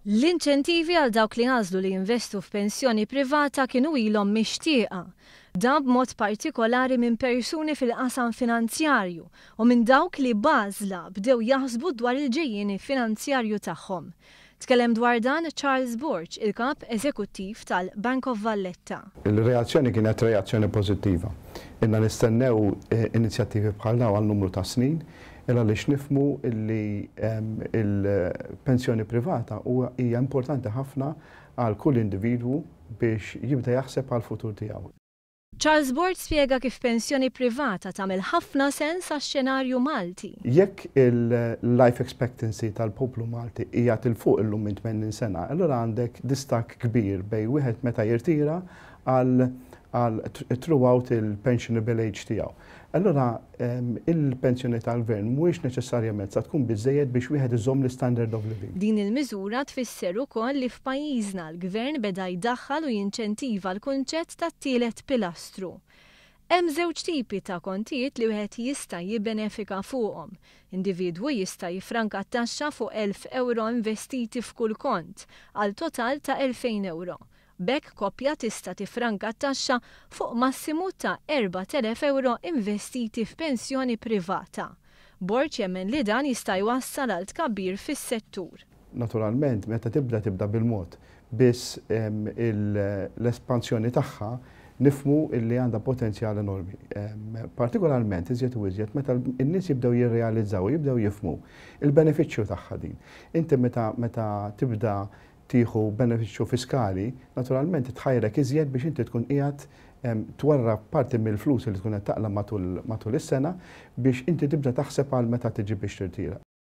L-inċentivi għal dawk li għażlu li jinvestu f'pensjoni privata kienu ilhom mixtieqa. Dan b'mod partikolari minn persuni fil-qasam finanzjarju u minn dawk li b'għażla bdew jaħsbu dwar il-ġejjieni finanzjarju tagħhom. Tkellem dwar dan Charles Borg, il-Kap Eżekuttiv tal-Bank of Valletta. Il-reazzjoni kienet reazzjoni pożittiva. Ilna nistennew inizjattivi bħal dawn għal numru ta' snin. Il għaliex nifhmu li il-pensjoni privata hija importanti ħafna għal kull individwu biex jibda jaħseb għall-futur tiegħu. Charles Borg spjega kif pensjoni privata tagħmel ħafna sens għax-xenarju Malti. Jekk il-life expectancy tal-poplu Malti hija 'l fuq illum minn 80 sena, allura għandek distakk kbir bejn wieħed meta jirtira għal throughout il-pensionable age tiegħu. Allura il-pensjoni tal-gvern mhuwiex neċessarjament sa tkun biżejjed biex wieħed iżomm l-standard of living. Din il-miżura tfisser ukoll li f'pajjiżna l-gvern beda jdaħħal u jinċentiva l-kunċett tat-tielet pilastru. Hemm żewġ tipi ta' kontijiet li wieħed jista' jibbenefika fuqhom. Individwu jista' jifranka t-taxxa fuq 1,000 ewro investiti f'kull kont, għal total ta' 2,000 ewro. B'hekk koppja tista' tifranka t-taxxa fuq massimu ta' 4,000 ewro investiti f'pensjoni privata. Borg jemmen li dan jista' jwassal għal tkabbir fis-settur. Naturalment, meta tibda tibda bil-mod, biss l-espansjoni tagħha nifhmu li għandha potenzjal enormi. Partikolarment iżjed u iżjed meta n-nies jibdew jirrealizzaw u jibdew jifhmu il-benefiċċju tagħha din. Inti meta tibda tieħu benefiċċju fiskali, naturalment tħajrek iżjed biex inti tkun qiegħed twarrab parti mill-flus li tkun qed taqla' matul is-sena biex inti tibda taħseb għal meta tiġi biex tirtira.